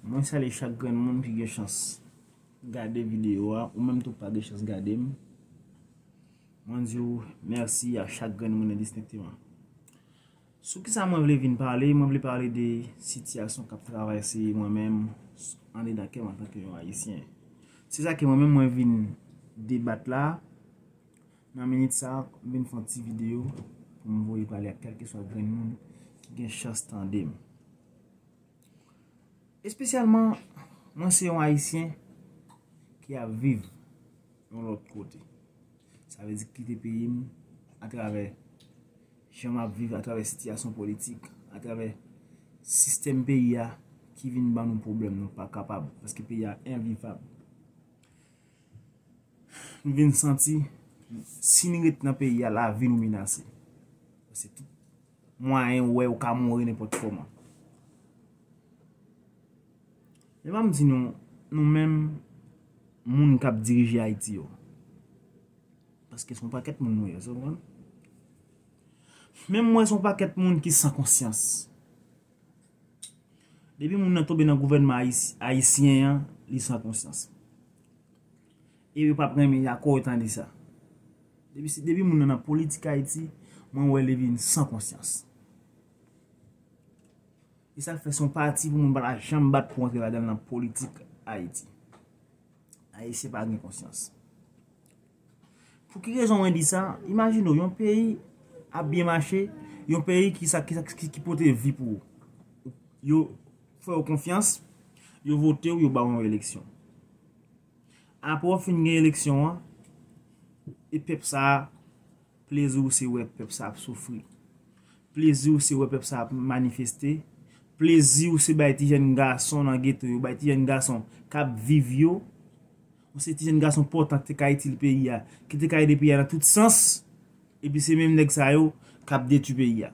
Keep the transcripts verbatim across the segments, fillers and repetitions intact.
Mwen salye chak grenn moun ki gen chans gade videyo a, ou menm tou k pa gen chans gade m. Mwen di w mèsi a chak grenn moun endistenkteman. Sou kisa mwen vle vin pale? Mwen vle pale de sitiyasyon k ap travèse mwen menm andedan kè m antanke yon Ayisyen. Se sa ke mwen menm mwen vin debat la. Nan minit sa a, m vin fè yon ti videyo pou m voye pale ak kèlkeswa grenn moun ki gen chans tande m. Espesyalman, mwen se yon Ayisyen ki ap viv yon lòt kote. Sa vle di kite peyi m atravè jan m ap viv, atravè sitiyasyon politik, atravè sistèm peyi a ki vin ban nou pwoblèm, nou pa kapab, paske peyi a envivab. M vin santi, si n ret nan peyi a, lavi nou menase. Se tout mwayen ou wè ou ka mouri nenpòt kòman. Men ban m di nou, nou menm, moun k ap dirije Ayiti yo. Paske se yon pakèt moun nou ye, sa w konprann? Men m wè se yon pakèt moun ki san konsyans. Depi moun nan tonbe nan gouvènman ayis- ayisyen an, li san konsyans. E yo p ap renmen ankò yo tande sa. Depi, depi moun nan nan politik Ayiti, mwen wè li vin san konsyans. E sa k fè se yon pati pou moun pa ta janm bat pou antre ladan l nan politik Ayiti. Ayisyen pa gen konsyans. Pou ki rezon mwen di sa? Imajine w, yon peyi ap byen mache, yon peyi ki sa, ki sa, ki, ki pote vi pou ou. Yo fè w konfyans, yo vote w, yo ba w yon eleksyon. Apre w fin gen eleksyon an, e pèp sa a, plezi w se wè pèp sa ap soufri. Plezi w se wè pèp sa ap manifeste. Plezi w se bay ti jèn gason nan geto yo, bay ti jèn gason k ap viv yo. Ou se ti jèn gason pòtan ki te ka itil peyi a, ki te ka ede peyi a nan tout sans. Epi se menm nèg sa yo k ap detwi peyi a.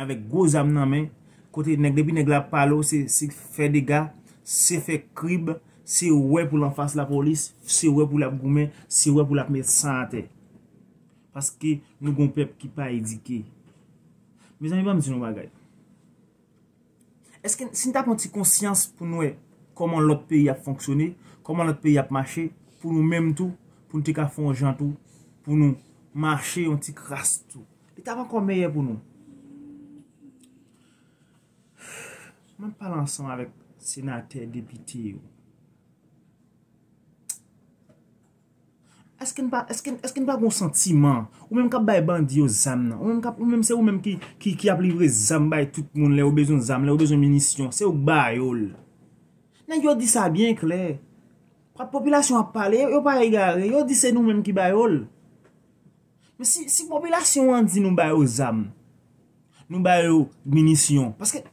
Avèk gwo zam nan men, kote nèg, depi nèg la ap pale w, se, se fè dega, se fè krib, se wè pou l anfas lapolis, se wè pou l ap goumen, se wè pou l ap met san atè. Paske nou gon pèp ki pa edike. Mezanmi, ban m di nou yon bagay. Èske si n ta pran ti konsyans pou n wè kòman lòt peyi ap fonksyone, kòman lòt peyi ap mache, pou nou menm tou, pou n te ka fè yon jan tou, pou nou mache yon ti kras tou, li t ap ankò meyè pou nou. Mwen pale ansanm avèk senatè, depite yo. Èske n pa, èske, èske n pa gon santiman? Ou menm k ap bay bandi yo zam nan. Ou menm k ap, ou menm se ou menm ki, ki, ki ap livre zam bay tout moun lè yo bezwen zam, lè yo bezwen minisyon. Se ou k ba yo l. Nèg yo di sa byen klè. Popilasyon ap pale, yo pa egare. Yo di se nou menm ki ba yo l. Men si, si popilasyon an di nou ba yo zam, nou ba yo minisyon. Paske,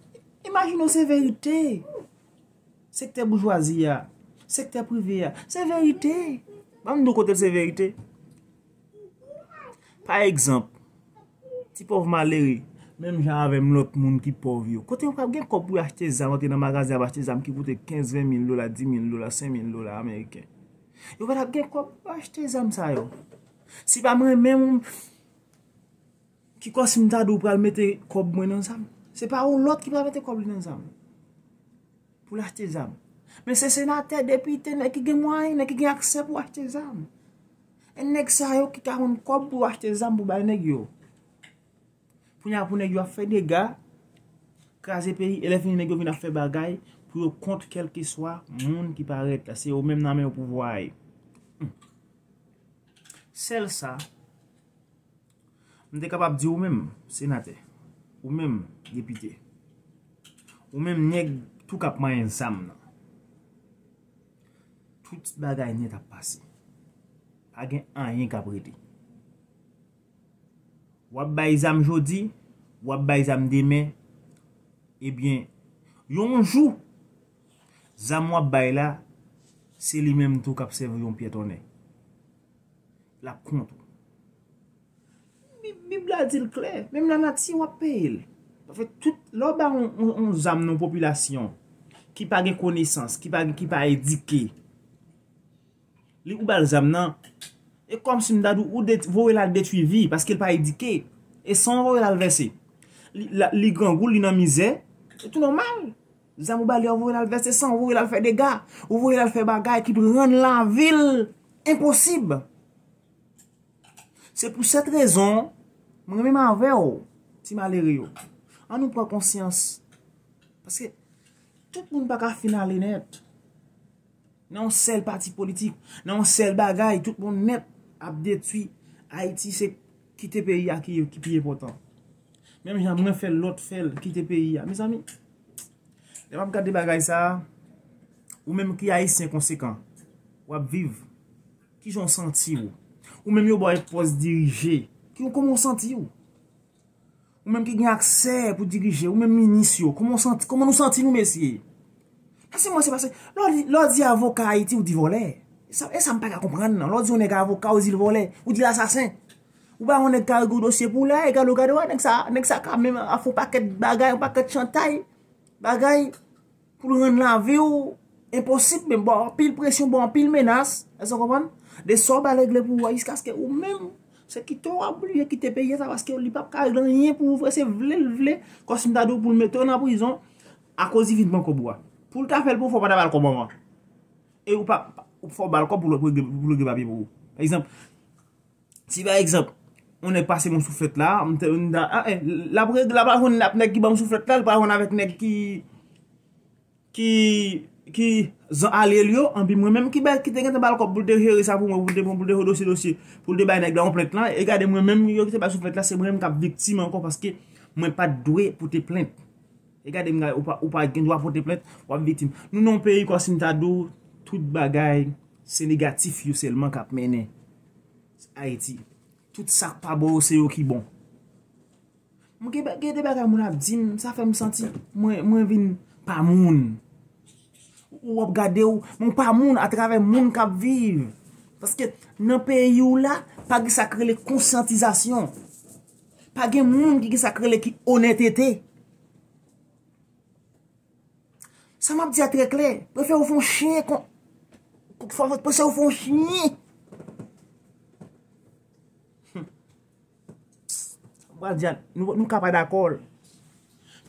imajine w, se verite. Sektè boujwazi a, sektè prive a, se verite. Ban m di w kote l se verite. Pa egzanp, ti pòv malere, menm jan avè m lòt moun ki pòv yo. Kote yo pral gen kòb pou yo achte zam, antre nan magazin ap achte zam ki koute kenz, ven mil dola, di mil dola, senk mil dola ameriken? Yo pa t ap gen kòb pou yo achte zam sa yo. Si pa mwen menm, ki kòsi m ta di w pral mete kòb mwen nan zam? Se pa yon lòt ki pral mete kòb li nan zam pou l achte zam. Men se senatè, depite, nèg ki gen mwayen, nèg ki gen aksè pou achte zam. E nèg sa yo ki ka jwenn kòb pou achte zam pou bay nèg yo. Kounye a pou nèg yo ap fè dega, kraze peyi, e lè fini nèg yo vin ap fè bagay pou yo kont kèlkeswa moun ki parèt la. Se yo menm nan men yo pouvwa a ye. Sèl sa, m te kapab di ou menm, senatè, ou menm, depite, ou menm, nèg tou k ap manyen zam nan, tout bagay nèt ap pase. Pa gen anyen k ap rete. W ap bay zam jodi, w ap bay zam demen, ebyen, yon jou, zam w ap bay la, se li menm tou k ap sèvi yon pyè tonnè. L ap kont ou. Bib, Bib la di l klè, menm lanati w ap peye l. Paske tout, lè w bay yon, yon, yon zam nan yon popilasyon ki pa gen konesans, ki pa, ki pa edike, li ou ba l zam nan, e kòmsi m ta di w, ou det-, voye l al detwi vi, paske l pa edike. E san w voye l al vèse. Li, la, li grangou, li nan mizè, e tou nòmal. Zam ou ba li a, ou voye l al vèse san, ou voye l al fè dega, ou voye l al fè bagay ki pou rann lavi l enposib. Se pou sèt rezon, mwen menm avè w, ti malere yo, ann nou pran konsyans. Paske tout moun pa ka fin ale nèt. Nan yon sèl pati politik, nan yon sèl bagay, tout moun nèt ap detwi. Ayiti se kite peyi a ki, ki pi enpòtan. Menm jan mwen fè l, lòt fè l, kite peyi a. Mezanmi, lè m ap gade bagay sa a, ou menm ki ayisyen konsekan, w ap viv. Kijan w santi w? Ou menm yo ba w pòs dirije. Ki, kòman w santi w? Ou menm ki gen aksè pou dirije, ou menm minis yo, kòman w santi, kòman nou santi nou, mesye? Pase mwen, se pase, lè w di, lè w di avoka Ayiti, ou di vòlè. E sa, e sa m pa ka konprann, non. Lè w di yon nèg avoka, ou di l vòlè, ou di l asasen. Ou ba yon nèg ka regle w dosye pou w la, egal ou gade, wè, nèg sa, nèg sa ka menm ap fè yon pakèt bagay, yon pakèt chantay, bagay pou l rann lavi w enposib, men ba w anpil presyon, ba w anpil menas, èske w konprann? De sa w ba l regle pou ou a, jiskaske ou menm, se kite w ap oblije kite peyi a sa, paske li p ap ka regle anyen pou ou, frè, se vle l vle, kòm si m ta di w pou l mete w nan prizon, akoz li vin pran kòb ou a. Pou l ta fè l pou ou, fò w pa ta ba l kòb anvan. E ou pa, ou fò w ba l kòb pou l regle, pou l regle papye pou ou. Pa egzanp, si pa egzanp, yon nèg pase m yon souflèt la, m te, m ta, ah, eh, l ap regle, l ap jwenn ap nèg ki ban m souflèt la, l pa jwenn avèk nèg ki, ki, ki zan ale l yo, anpi mwen menm ki ba, ki te gentan ba l kòb pou l te jere sa pou mwen, pou l te pran, pou l te jere dosye, dosye, pou l te bay nèg la yon plent lan, e gade mwen menm yo ki te bay souflèt la, se mwen menm k ap viktim ankò, paske mwen pa t dwe pote plent. E gade m, ou pa, ou pa gen dwa pote plent, w ap viktim. Nou nan yon peyi kòm si m ta di w, tout bagay, se negatif yo sèlman k ap mennen Ayiti. Tout sa k pa bon yo, se yo ki bon. Mwen gen, gen de bagay moun ap di m, sa fè m santi mwen, mwen vin pa moun. Ou ap gade w, men w pa moun atravè moun k ap viv. Paske nan peyi w la, pa gen sa k rele konsyantizasyon. Pa gen moun ki gen sa k rele ki onètete. Sa m ap di a trè klè. Prefere w fè yon chen kon, fò, prefere w fè yon chen. Sa m pral di a, nou, nou ka pa dakò l.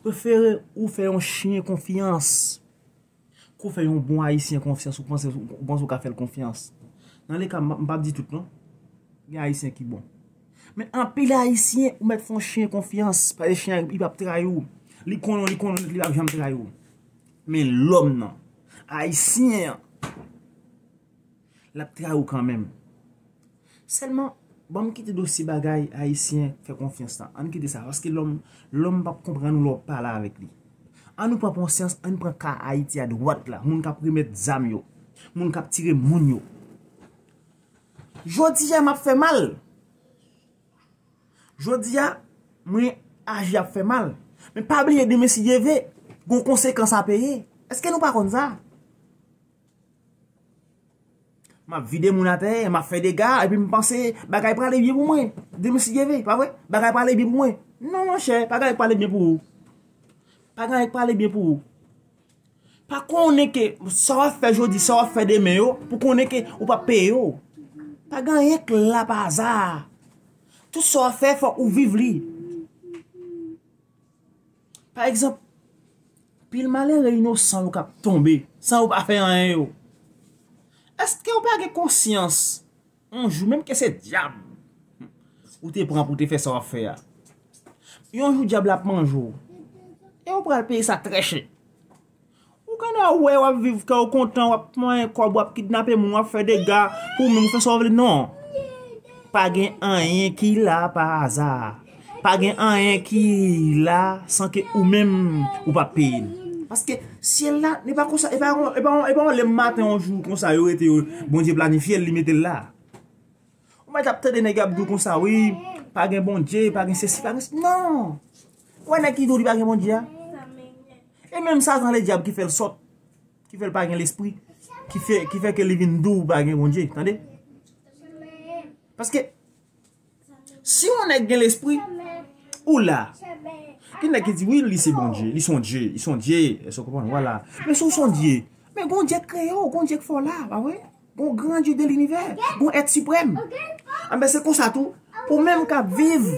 Prefere ou fè yon chen konfyans. Kou fè yon bon ayisyen konfyans, ou panse, ou panse ou ka fè l konfyans. Nan le ka, m, m p ap di tout non. Gen ayisyen ki bon. Men anpil ayisyen, ou mèt fè yon chen konfyans. Paske chen an, li p ap trayi w. Li konnen, li konnen, li p ap janm trayi w. Men lòm nan, ayisyen an, l ap trayi w kanmenm. Sèlman, ban m kite dosye bagay ayisyen fè konfyans lan. Ann kite sa, paske lòm, lòm p ap konprann ou lè w ap pale avèk li. Ann nou pran konsyans, ann pran ka Ayiti a dwat la. Moun k ap remèt zam yo. Moun k ap tire moun yo. Jodi a, m ap fè mal. Jodi a, mwen aji ap fè mal. Men pa bliye, demen si Dye ve, gon konsekans a peye. Èske nou pa konn sa? M ap vide moun atè, m ap fè dega, epi m panse bagay prale byen pou mwen. Demen si Dye ve, pa vre? Bagay prale byen pou mwen. Non, monchè, pa gen anyen k prale byen pou ou. Pa gen anyen k prale byen pou ou. Pa konnen ke sa w ap fè jodi, sa w ap fè demen yo, pou konnen ke ou p ap peye yo. Pa gen anyen k la pa aza. Tout sa w ap fè, fòk ou viv li. Pa egzanp, pil malere inosan yo k ap tonbe san yo pa fè anyen yo. Èske w pa gen konsyans yon jou, menm ke se dyab ou te pran pou te fè sa w ap fè a? Yon jou dyab la ap manje w. E ou pral peye sa trè chè. Ou genlè wè w ap viv kè w kontan, w ap manyen kòb, w ap kidnape moun, w ap fè dega pou ou menm, ou fè sa w vle. Non. Pa gen anyen ki la pa aza. Pa gen anyen ki la san ke ou menm ou pa peye l. Paske syèl la, li pa konsa, e pa, e pa, e pa yon lèm maten yon jou konsa yo rete yo, Bondye planifye l, li mete l la. Ou mèt ap tande nèg y ap di w konsa, wi, pa gen Bondye, pa gen sesi, pa gen s-, non. Ou wè nèg ki di w li pa gen Bondye a? E menm Satan ledyab ki fè l sòt, ki fè l pa gen lespri, ki fè, ki fè ke li vin di w pa gen Bondye, tande? Paske, si yon nèg gen lespri, ou la. Gen nèg ki di, wi, li se Bondye, li se yon Dye, li se yon Dye, èske w konprann? Vwala. Men si w se yon Dye, men gon Dye k kreye w, gon Dye k fè w la, pa vre? Gon gran Dye de linivè, gon èt siprèm. Anben, se konsa tou, pou menm k ap viv,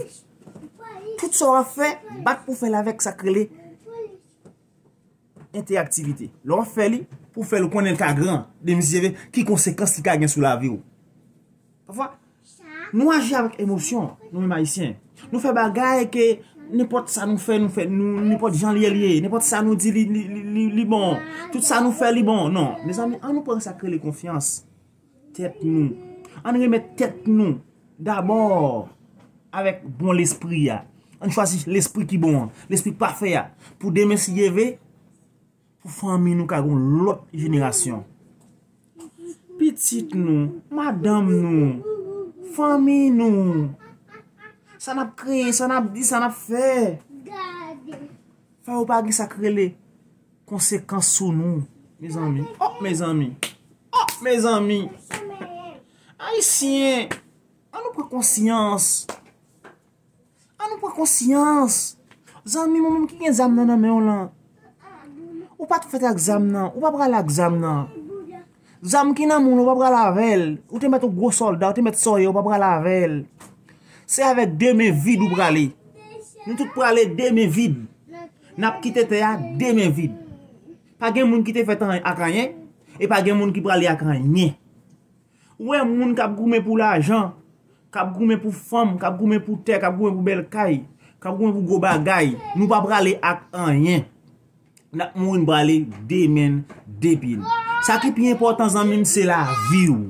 tout sa w ap fè, bat pou fè l avèk sa k rele entèaktivite. Lè w ap fè li, pou w fè l, ou konnen l ka gran, de mizere, ki konsekans li ka gen sou lavi w. Pafwa, nou aji avèk emosyon, nou menm Ayisyen. Nou fè bagay ke nenpòt sa nou fè, nou fè, nou, nenpòt jan li ye, li ye. Nenpòt sa nou di, li, li, li, li, li bon. Tout sa nou fè, li bon. Non, mezanmi, ann nou pran sa k rele konfyans tèt nou. Ann remèt tèt nou dabò avèk bon lespri a. Ann chwazi lespri ki bon an, lespri pafè a. Pou demen si Dye vle, pou fanmi nou ka gen yon lòt jenerasyon. Pitit nou, madanm nou, fanmi nou. Sa n ap kreye, sa n ap di, sa n ap fè. Fè yo pa gen sa k rele konsekans sou nou, mezanmi. Oh, mezanmi. Oh, mezanmi. Ayisyen, ann nou pran konsyans. Ann nou pran konsyans. Zanmi mwen menm ki gen zam nan nan men w lan. Ou pa t fèt ak zam nan. Ou pa prale ak zam nan. Zam ki nan men w lan, ou pa prale avè l. Ou te mèt yon gwo sòlda, ou te mèt sòyè, ou pa prale avè l. Se avèk de men vid ou prale. Nou tout prale de men vid. N ap kite tè a de men vid. Pa gen moun ki te fèt an- ak anyen, e pa gen moun ki prale ak anyen. Ou wè moun k ap goumen pou lajan, k ap goumen pou fanm, k ap goumen pou tè, k ap goumen pou bèl kay, k ap goumen pou gwo bagay, nou pa prale ak anyen. N ap mouri, n prale de men, de pye n. Sa ki pi enpòtan, zanmi m, se lavi w.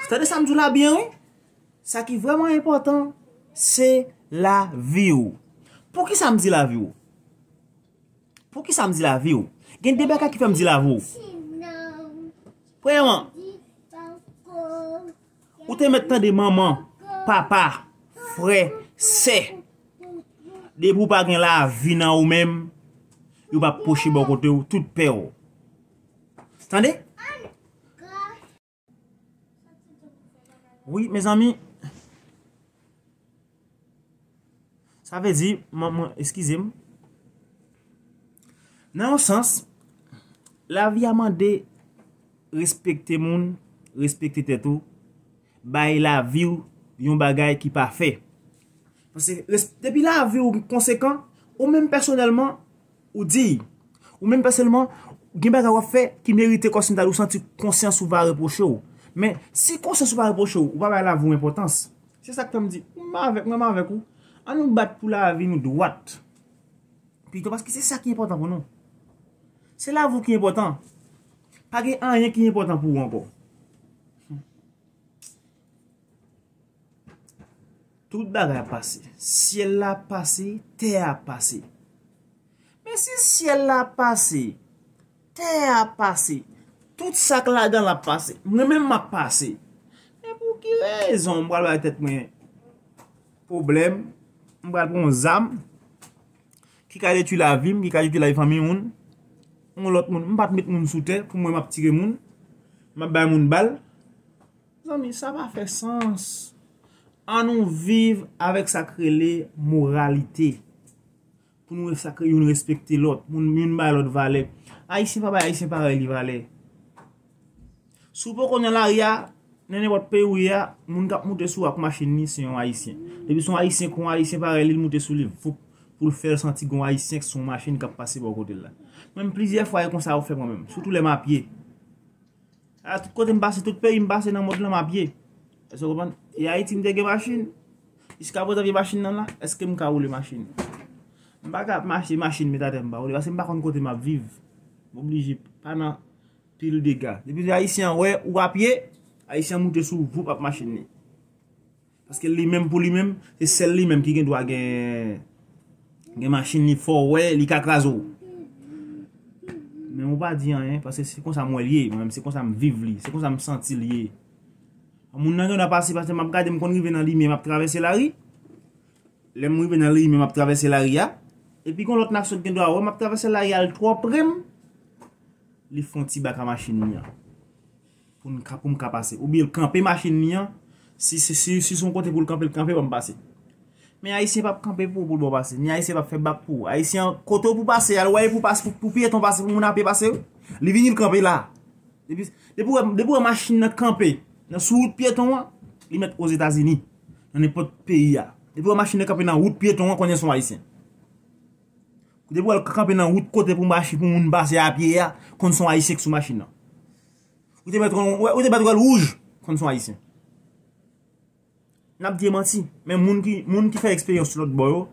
Tande sa m di w la byen, wi. Sa ki vrèman enpòtan, se lavi w. Poukisa m di lavi w? Poukisa m di lavi w? Gen de bagay ki fè m di lavi w. Premyèman, ou te mèt tande manman, papa, frè, sè. Depi w pa gen lavi nan ou menm, yo p ap pwoche bò kote w, tout pè w. Tande? Wi, mezanmi. Sa vle di, mwen, mwen, eskize m. Nan yon sans, lavi a mande respekte moun, respekte tèt ou, bay lavi w yon bagay ki pafè. Paske res- depi lavi w konsekan, ou menm pèsonèlman, ou di, ou menm pèsonèlman, gen bagay w ap fè ki merite kòmsi ta di w santi konsyans ou va repwoche w. Men, si konsyans ou va repwoche w, ou pa bay lavi w enpòtans. Se sa k fè m di, ou menm avèk, mwen menm avèk ou, ann nou bat pou lavi nou dwat. Pito, paske se sa ki enpòtan pou nou. Se lavi w ki enpòtan. Pa gen anyen ki enpòtan pou ou ankò. Tout bagay ap pase. Syèl la ap pase, tè a ap pase. Men si syèl la ap pase, tè a ap pase, tout sa k ladan l ap pase, mwen menm m ap pase. Men pou ki rezon m pral bay tèt mwen pwoblèm, m pral pran yon zam ki ka detwi lavi m, ki ka detwi lavi fanmi moun, yon lòt moun, m pa t met moun sou tè pou mwen m ap tire moun, m ap bay moun bal. Zanmi, sa pa fè sans. Ann nou viv avèk sa k rele moralite. Pou nou sa k youn respekte lòt, moun youn bay lòt valè. Ayisyen pa bay Ayisyen parèy li valè. Si w poko nan lari a, nan nenpòt peyi w ye a, moun k ap moute sou w ak machin li se yon Ayisyen. Depi se yon Ayisyen, kon Ayisyen parèy li, l moute sou li, voup, pou l fè l santi gon Ayisyen k se yon machin k ap pase bò kote l la. Mwen menm plizyè fwa e konsa yo fè mwen menm, sitou lè m a pye. A tout kote m pase, tout peyi m pase nan mond lan, m a pye. Èske w konprann? E Ayiti m te gen machin. Jiskaprezan vye machin nan la, èske m ka woule machin? M pa ka ap mache, machin met atè m pa woule, paske m pa konn kote m ap viv. M oblije pa nan pil dega. Depi Ayisyen an wè ou a pye, Ayisyen an moute sou ou, voup, ap machin li. Paske li menm pou li menm, se sèl li menm ki gen dwa gen, gen machin li fò, wè, li ka kraze w. Men ou pa di anyen, paske se konsa m wè l ye, mwen menm se konsa m viv li, se konsa m santi l ye. Moun nan gen dwa pase, paske m ap gade, m konn rive nan limyè, m ap travèse lari. Lè m rive nan limyè, m ap travèse lari a. Epi gon lòt nasyon ki gen dwa wè m ap travèse lari a, l twò pre m. Li fè yon ti bak a machin li an. Pou n ka, pou m ka pase. Oubyen l kanpe machin li an. Si, si, si, si se yon kote pou l kanpe, l kanpe, ban m pase. Men Ayisyen p ap kanpe pou, pou l ba w pase. Ni Ayisyen p ap fè bak pou ou. Ayisyen an, kote w pou pase, al wè pou pase, pou, pou pyeton pase, pou moun a pye pase, wi. Li vini, l kanpe la. Depi, depi w wè, depi w wè machin nan kanpe nan, sou wout pyeton an, li mèt Ozetazini, nan nenpòt peyi a. Depi w wè machin nan kanpe nan wout pyeton an, konnen se yon Ayisyen. Ou te pral kanpe nan wout kote pou machin, pou moun pase a pye a, konn se yon Ayisyen ki sou machin nan. Ou te mèt, ou te mèt wè l wouj, konn se yon Ayisyen. N ap di manti. Men moun ki, moun ki fè eksperyans sou lòt bò yo,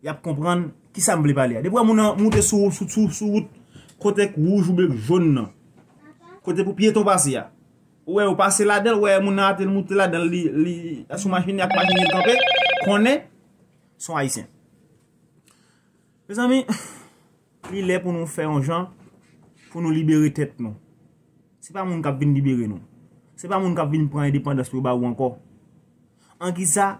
y ap konprann ki sa m vle pale a. Depi w wè moun nan moute sou, sou, sou, sou wout kote k wouj oubyen k jòn nan, kote pou pyeton pase a, ou wè yo pase ladan l, ou wè moun nan ate l moute ladan l, li, li sou machin, li ak machin li kanpe, konnen se yon Ayisyen. Mezanmi, li lè pou nou fè yon jan pou nou libere tèt nou. Se pa moun k ap vin libere nou. Se pa moun k ap vin pran endepandans pou yo ba ou ankò. An ki sa?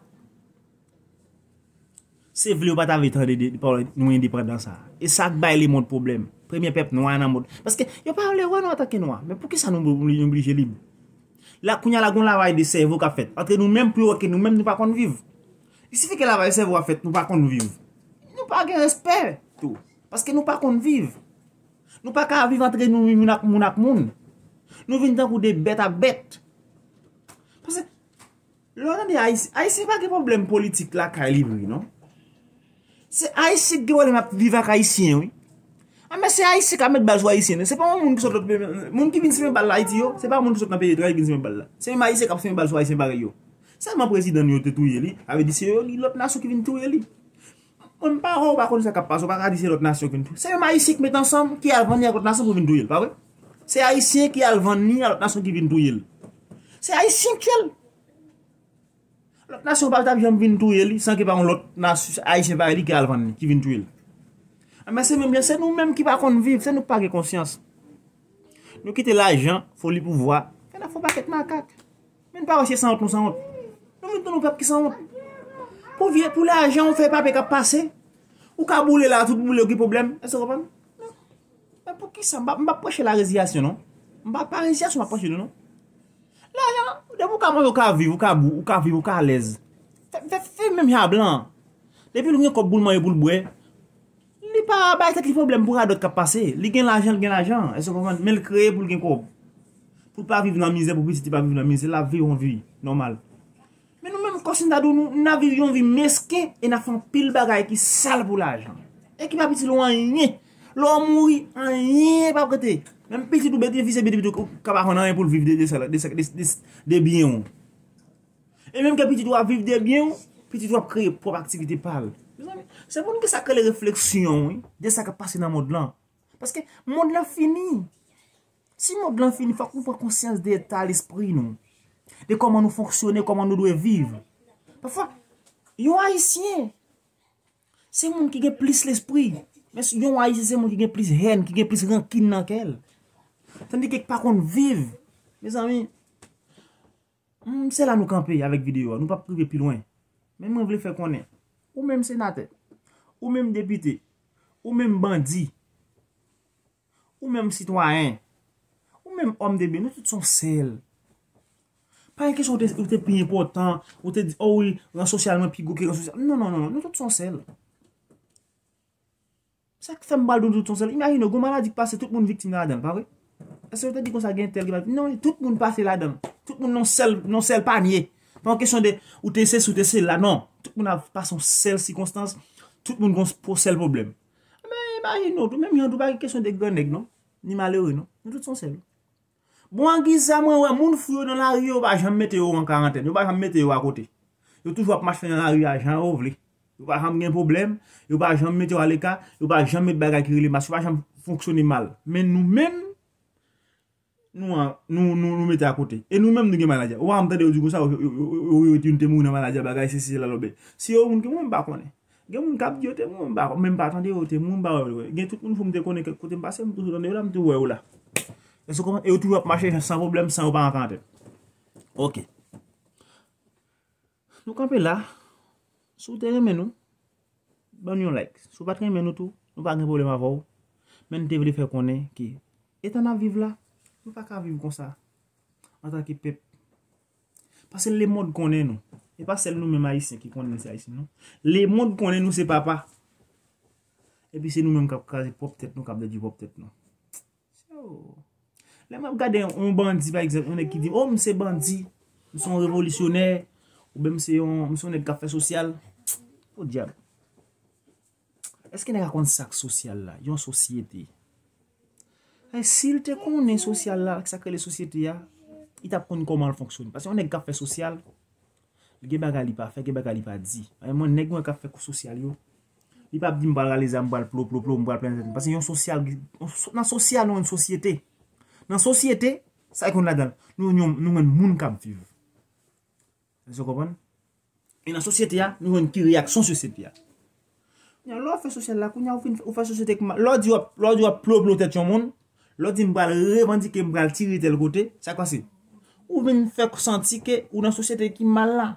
Se vle yo pa ta vle tande de, de pawòl nou endepandans sa. E sa k bay lemonn pwoblèm. Premye pèp nwa nan mond. Paske yo pa vle wè nou antanke nwa. Men poukisa nou, nou, nou oblije lib? La, kounye a la, gon lavaj de sèvo k ap fèt. Antre nou menm pou yo wè ke nou menm nou pa konn viv. Li sifi ke lavaj sèvo ap fèt, nou pa konn viv. Nou pa gen respè tou. Paske nou pa konn viv. Nou pa ka viv antre nou, moun ak moun ak moun. Nou vin tankou de bèt ak bèt. Paske lè w tande Ayisyen, Ayisyen pa gen pwoblèm politik lakay li vre, non. Se Ayisyen ki gen pwoblèm ap viv ak Ayisyen, wi. A, men se Ayisyen k ap met bal sou Ayisyen, non. Se pa yon moun ki sot lòt peyi, moun ki vin simen bal la Ayiti yo, se pa moun ki sot nan peyi etranje ki vin simen bal la. Se menm Ayisyen k ap simen bal sou Ayisyen parèy yo. Sèlman prezidan nou yo te touye li, sa vle di se yo, li, lòt nasyon ki vin touye li. Mwen, m pa wè, ou pa konn sa k ap pase, ou pa ka di se lòt nasyon ki vin touye. Se menm Ayisyen ki met ansanm, ki al vann li ak lòt nasyon pou vin touye l, pa vre? Se Ayisyen ki al vann li a lòt nasyon ki vin touye l. Se Ayisyen k fè l. Lòt nasyon pa t ap janm vin touye li san ke pa yon lòt nasyon, Ayisyen parèy li ki al vann li, ki vin touye l. Enben, se menm jan, se nou menm ki pa konn viv, se nou k pa gen konsyans. Nou kite lajan, foli, pouvwa, fè n ap fè yon pakèt makak. Men n pa wè se sanwont nou sanwont. Nou vin tounen yon pèp ki sanwont. Pou vye, pou lajan, ou fè papye k ap pase. Ou ka boule la, tout boule, ou gen pwoblèm. Èske w konprann? Men poukisa? M p ap, m p ap preche la reziyasyon, non. M pa, pa reziyasyon m ap preche, non, non. Lajan, depi ou ka manje, ou ka viv, ou ka bou, ou ka viv, ou ka alèz. Fè, fè, fè menm jan a blan an. Depi l gen kòb pou l manje, pou l bwè, li pa bay tèt li pwoblèm pou radòt k ap pase. Li gen lajan, li gen lajan. Èske w konprann? Men l kreye pou l gen kòb. Pou l pa viv nan mizè, pou pitit li pa viv nan mizè, l ap viv yon vi nòmal. Men nou menm, kòm si n ta di w, nou, n ap viv yon vi mesken e n ap fè anpil bagay ki sal pou lajan. E ki p ap itil ou anyen. Lè w mouri, anyen p ap rete. Menm pitit ou benefisye, pitit ou ka pa konn anyen pou l viv de, de, de, de, de, de byen ou. E menm ke pitit ou ap viv de byen ou, pitit ou ap kreye pwòp aktivite pa l. Mezanmi, se pou nou gen sa k rele refleksyon, wi, de sa k ap pase nan mond lan. Paske mond lan fini. Si mond lan fini, fòk nou pran konsyans de eta lespri nou, de kòman nou fonksyone, kòman nou dwe viv. Pafwa, yon Ayisyen, se moun ki gen plis lespri. Men yon Ayisyen, se moun ki gen plis hèn, ki gen plis rankin nan kè l. Tandike k pa konn viv. Mezanmi, Hmm, se la nou kanpe avèk videyo a. Nou p ap rive pi lwen. Men mwen vle fè konnen, ou menm senatè, ou menm depite, ou menm bandi, ou menm sitwayen, ou menm òm de byen, nou tout se yon sèl. Pa gen kesyon ou te, ou te pi enpòtan, ou te di, "Oh wi, ran sosyal mwen pi gwo ke ran sosyal." Non, non, non, non, nou tout se yon sèl. Sa k fè m pral di w tout se yon sèl. Imajine w, gon maladi k pase, tout moun viktim ladan l, pa vre? Èske yo te di konsa gen tèl ki pa viktim? Non, tout moun pase ladan l. Tout moun nan sèl, nan sèl panye. Pa yon kesyon de ou te sesi, ou te sela, non. Tout moun ap pase yon sèl sikonstans, tout moun gon po sèl pwoblèm. Men imajine w tou, menm jan tou pa gen kesyon de gran nèg, non. Ni malere, non. Nou tout se yon sèl. Bon, angiz sa, mwen wè moun fou yo nan lari yo, yo pa janm mete yo an karantèn, yo pa janm mete yo akote. Yo toujou ap mache nan lari a jan yo vle. Yo pa janm gen pwoblèm, yo pa janm mete yo aleka, yo pa janm met bagay ki rele mas, yo pa janm fonksyone mal. Men nou menm, nou, an- nou, nou, nou mete akote. E nou menm, nou gen maladi a. Ou pa janm tande yo di konsa, yo, yo, yo, yo, yo, youn te mouri nan maladi a, bagay, sesi, sela, lòbèy. Si yo moun ki mouri, m pa konnen. Gen moun k ap di yo te mouri, m pa, men m pa tande yo te mouri, m pa wè yo. Gen tout moun fou m te konnen kèk kote m pase, m toujou tande yo la, m toujou wè yo la. Èske w konprann? E yo toujou ap mache san pwoblèm, san yo pa an karantèn. Ok. Nou kanpe la. Si w te renmen nou, ban nou yon like. Si w pa t renmen nou tou, nou pa gen pwoblèm avè w. Men n te vle fè konnen ke eta n ap viv la, nou pa ka viv konsa antanke pèp. Paske lemonn konnen nou. E pa sèl nou menm Ayisyen ki konnen nou se Ayisyen, non. Lemonn konnen nou se papa. Epi se nou menm k ap kraze pwòp tèt nou, k ap detwi pwòp tèt nou. So, lè m ap gade yon bandi, pa egzanp, yon nèg ki di, "Oh, m se bandi, m se yon revolisyonè, oubyen m se yon, m se yon nèg k ap fè sosyal." Podyab. Èske nèg la konn sa k sosyal la? Yon sosyete. Ay, si l te konnen sosyal la, sa k rele sosyete a, li t ap konn kòman l fonksyone. Paske yon nèg k ap fè sosyal, gen bagay li pa fè, gen bagay li pa di. Ay, mwen, nèg mwen k ap fè kou sosyal yo, li p ap di m pral rale zam, m pral plo, plo, plo, m pral plen tèt. Paske yon sosyal, yon so- nan sosyal, nou yon sosyete. Nan sosyete, sa ki konn ladan l, nou, nou, nou jwenn moun k ap viv. Èske w konprann? E nan sosyete a, nou jwenn ki reyaksyon sosyete a. Kounye a, lè w fè sosyal la, kounye a, ou fin, ou fè sosyete ki mal. Lè w di w ap, lè w di w ap plo, plo tèt yon moun, lè w di m pral revandike, m pral tire tèl kote, sa k pase? Ou vin fè santi ke ou nan sosyete ki mal la.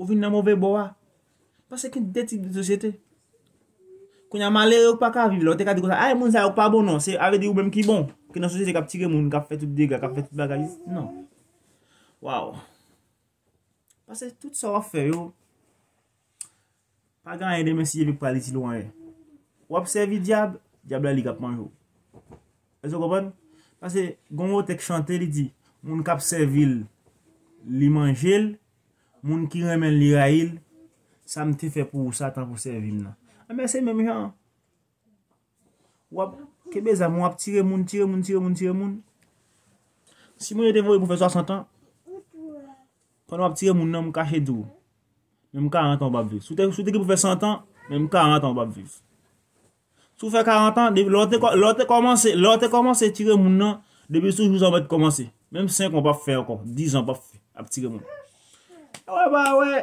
Ou vin nan move bò a. Paske gen de tip de sosyete. Kounye a, malere ou pa ka viv la, ou te ka di konsa, ay, moun sa yo pa bon non, se, a vle di ou menm ki bon, ke nan sosyete k ap tire moun, k ap fè tout dega, k ap fè tout bagay. Non. Waw. Paske tout sa w ap fè yo, pa gen anyen demen si Dye vle k pral itil ou anyen. W ap sèvi dyab, dyab la li k ap manje w. Èske w konprann? Paske gen yon otè k chante, li di, moun k ap sèvi l, li manje l, moun ki renmen l, li rayi l, sa m te fè pou ou sa, tanpri sèvi m nan. Anben, se menm jan an. W ap kenbe zam, w ap tire moun, tire moun, tire moun, tire moun. Si Bondye te voye pou fè swasant an, pandan w ap tire moun nan, m kache di w, menm karant an w p ap viv. Si w te, si w te gen pou fè san an, menm karant an w p ap viv. Si w fè karant an, depi lè w te kò- lè w te kòmanse, lè w te kòmanse tire moun nan, depi sou jou sa w mèt kòmanse. Menm senk an w p ap fè ankò, diz an w p ap fè, ap tire moun. Wè, ba, wè.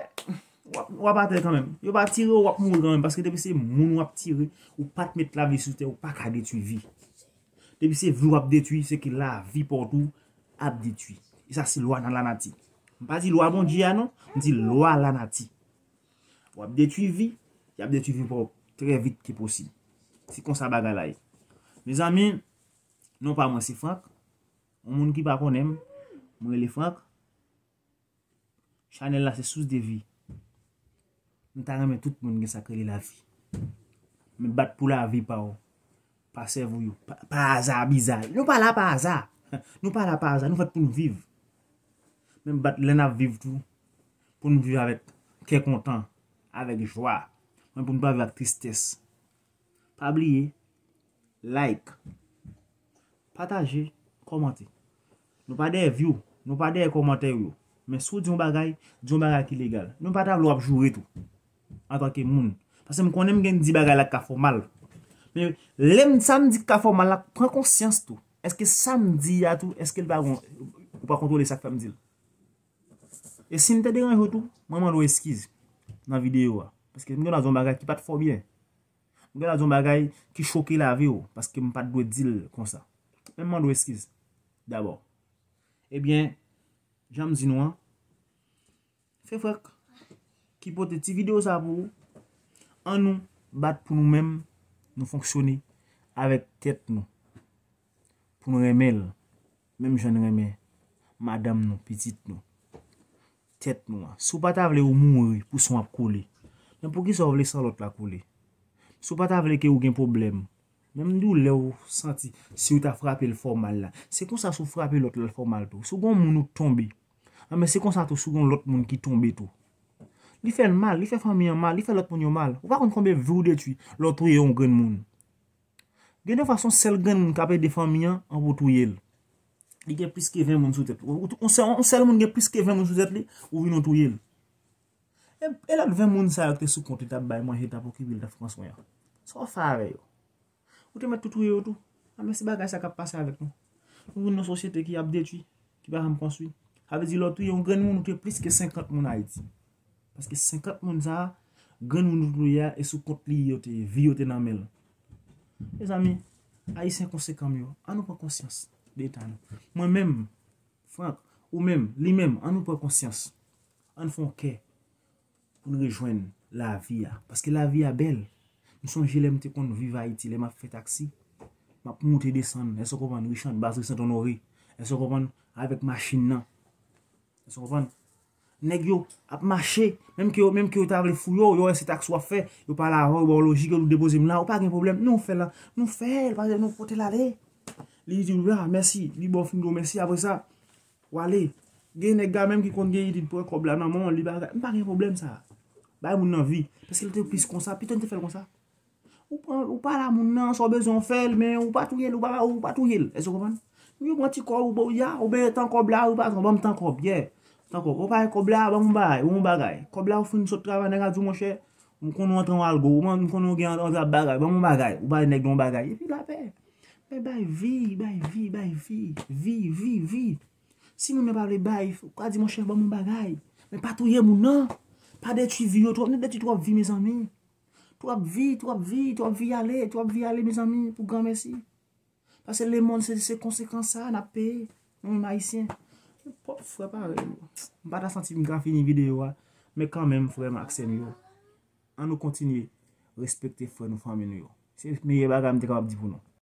W ap, w ap atè kanmenm. Yo pa tire w, w ap mouri kanmenm. Paske depi se moun w ap tire, ou pa t met lavi sou tè, ou pa ka detwi vi. Depi se vi w ap detwi, se ke lavi pa w tou ap detwi. E sa se lwa nan lanati. M pa di lwa Bondye a non, m di lwa lanati. W ap detwi vi, y ap detwi vi pa w trè vit ke posib. Se konsa bagay la ye. Mezanmi, non pa mwen se Frank. Yon moun ki pa konnen m, mwen rele Frank. Chanèl la se Source de Vie. M ta renmen tout moun gen sa k rele lavi. Men bat pou lavi pa w, pa sèvi w yo, pa, pa aza bizay. Nou pa la pa aza. Nou pa la pa aza, nou fèt pou n viv. Men bat lè n ap viv tou, pou n viv avèk kè kontan, avèk jwa. Men pou n pa viv ak tristès. Pa bliye, like, pataje, kòmante. Nou pa dèyè view, nou pa dèyè kòmantè yo. Men si w di yon bagay, di yon bagay ki legal. Nou pa ta vle w ap joure tou, antanke moun. Paske m konnen m gen di bagay la k ka fè w mal. Men lè m, sa m di k ka fè w mal la, pran konsyans tou. Èske sa m di a tou, èske l pa gon, ou pa kontwole sa k fè m di l? E si m te deranje w tou, mwen mande w eskiz nan videyo a. Paske m gen dwa di yon bagay ki pa t fè w byen. M gen dwa di yon bagay ki choke lavi w, paske m pa t dwe di l konsa. Men m mande w eskiz dabò. Ebyen, jan m di nou an, se Frank ki pote ti videyo sa pou ou. Ann nou bat pou nou menm, nou fonksyone avèk tèt nou. Pou nou renmen l, menm jan n renmen madanm nou, pitit nou, tèt nou an. Si w pa ta vle ou mouri pou san w ap koule, men poukisa w vle san lòt la koule? Si w pa ta vle ke ou gen pwoblèm, menm doulè w santi, si w ta frape l fè w mal la, se konsa si w frape lòt la l fè w mal tou. Si w gen yon moun ou tonbe, anben se konsa tou si w gen yon lòt moun ki tonbe tou. Li fè l mal, li fè fanmi an mal, li fè lòt moun yo mal. Ou pa konn konbyen vi w detwi lè w touye yon grenn moun. Gen de fwa se yon sèl grenn moun k ap ede fanmi an, an pou touye l. Li gen plis ke ven moun sou tèt li. Ou, ou, yon sèl, yon sèl moun gen plis ke ven moun sou tèt li, ou vin ou touye l. E, e lòt ven moun sa yo ki te sou kont li, t ap bay manje, t ap okipe l, t ap pran swen an. Sa w fè avè yo? Ou te mèt tou touye yo tou. A, men se bagay sa k ap pase avèk nou. Nou vin nan sosyete ki ap detwi, ki pa janm konstwi. Sa vle di lè w touye yon grenn moun, ou touye plis ke senkant moun Ayiti. Paske senkant moun sa a, grenn moun ou touye a, e sou kont li yo te ye, vi yo te nan men l. Mezanmi, Ayisyen konsekan m yo, ann nou pran konsyans de eta nou. Mwen menm, Frank, ou menm, li menm, ann nou pran konsyans. Ann fè yon kè pou n rejwenn lavi a. Paske lavi a bèl. M sonje lè m te konn viv Ayiti, lè m ap fè taksi, m ap moute desann, èske w konprann? Richard, baz Richard Honoré. Èske w konprann? Avèk machin nan. Èske w konprann? Nèg yo ap mache, menm ke yo, menm ke yo ta vle fouye w, yo wè se taksi w ap fè, yo pale avè w, yo ba w lojik, yo di w depoze m la, ou pa gen pwoblèm. Non, fè l, nou fè l, pa nou pote l ale. Li di w, a, mèsi, li ba w fin di w mèsi, apre sa, w ale. Gen nèg la menm ki konn gen ide pran kòb la nan men w, li pa, m pa gen pwoblèm sa. Bay moun nan vi. Paske l te plis konsa, pito n te fè l konsa. Ou pran, ou pa la moun nan, sa w bezwen w fè l, men ou pa touye l, ou pa, ou pa touye l. Èske w konprann? Yo pran ti kòb ou ba w ya, ou ben tan kòb la, ou pa ban m tan kòb, yeah. Tan kòb, ou pa kòb la, ban m yon bagay, ban m yon bagay. Kòb la ou fin sot travay, nèg la di w, monchè, m konnen w antre yon algo, ou man, m konnen w gen antre bagay, ban m yon bagay. Ou ba nèg yon bagay, epi lapè. Men bay vi, bay vi, bay vi, vi, vi, vi. Si moun nan pa vle bay, ou ka di, monchè, ban m yon bagay. Men pa touye moun nan. Pa detwi vi yo twòp, nou detwi twòp vi, mezanmi. Twòp vi, twòp vi, twòp vi ale, twòp vi ale, mezanmi, pou granmèsi. Paske lemonn, se, se konsekans sa a n ap peye, nou menm Ayisyen. Pòp frè parèy yo. M pa ta santi m ka fini videyo a, men kanmenm, frè m ak sè m yo, ann nou kontinye respekte frè nou, fanmi nou yo. Se meyè bagay m te kapab di pou nou.